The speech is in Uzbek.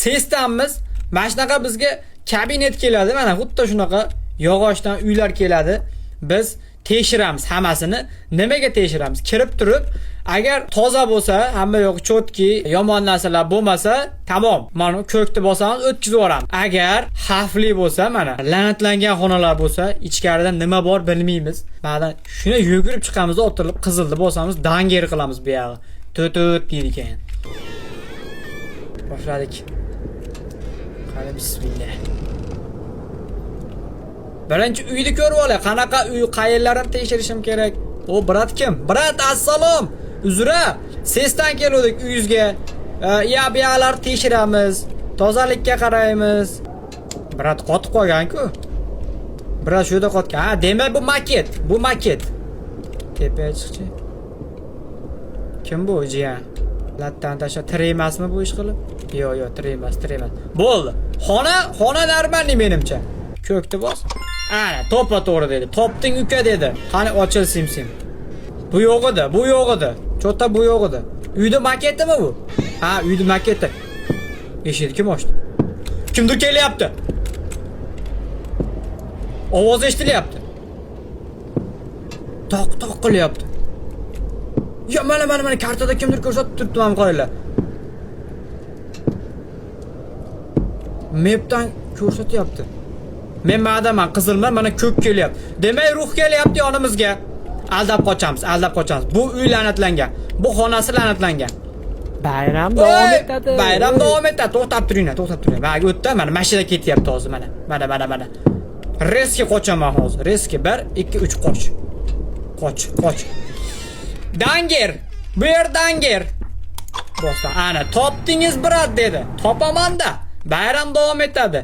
Sesdanmiz. Mana shunaqa bizga kabinet keladi. Mana xuddi shunaqa yog'ochdan uylar keladi. Biz tekshiramiz hammasini. Nimaga tekshiramiz? Kirib turib, agar toza bo'lsa, hamma yo'q чётки, yomon narsalar bo'lmasa, tamom. Mana ko'kni bosamiz, o'tkazib yuboramiz. Agar xavfli bo'lsa, mana la'natlangan xonalar bo'lsa, ichkarida nima bor bilmaymiz. Ba'dan shuni yugurib chiqamiz, o'tirib qizilni bosamiz, danger qilamiz bu yog'i. Tut-tut deydi keyin. Boshladik. Qani, bismillah. Birinchi uyni ko'rib olay. Qanaqa uy, qayerlarini tekshirishim kerak? O, брат kim? Брат, assalom. Uzra, sesdan keluvdik uyingizga. Ya bu yoqlarni tekshiramiz. Tozalikka qaraymiz. Брат qotib qolgan-ku. Брат shu yerda qotgan. Ha, demak bu maket. Bu maket. Tepaga chiqchi. Kim bu jiyan? Latdan tasha tirik emasmi bu ish qilib? Yo'q, yo'q, tirik emas, tirik emas. Bo'ldi. Xona, xona нормальный menimcha. Ko'kni bos. Ana, to'ppa to'g'ri dedi. Topding, uka, dedi. Qani, ochil sim-sim. Bu yo'q edi, bu yo'q edi. Чё-то bu yo'q edi. Uyni maketimi bu? Ha, uyni maketi. Eshikni kim ochdi? Kimdir kelyapti. Ovoz eshitilyapti. Toq toq qilyapti. Ya, mana, mana, mana, kartada kimdir ko'rsatib turibdi, mana qaranglar. Mapdan ko'rsatyapti. Men madaman, qizilman, mana ko'k kelyapti. Demak, ruh kelyapti yonimizga. Aldab qochamiz, aldab qochamiz. Bu uy la'natlangan. Bu xonasi la'natlangan. Bayram davom Oy, etadi. Bayram davom etadi. To'xtab turinglar, to'xtab turinglar. Mana o'tdi, mana mashina ketyapti hozir, mana. Mana, mana, mana. Резко qochaman hozir. Резко 1 2 3, qoch. Qoch, qoch. Danger. Bu yer danger. Bosdan. Ana, topdingiz, брат, dedi. Topaman-da. Bayram davom etadi.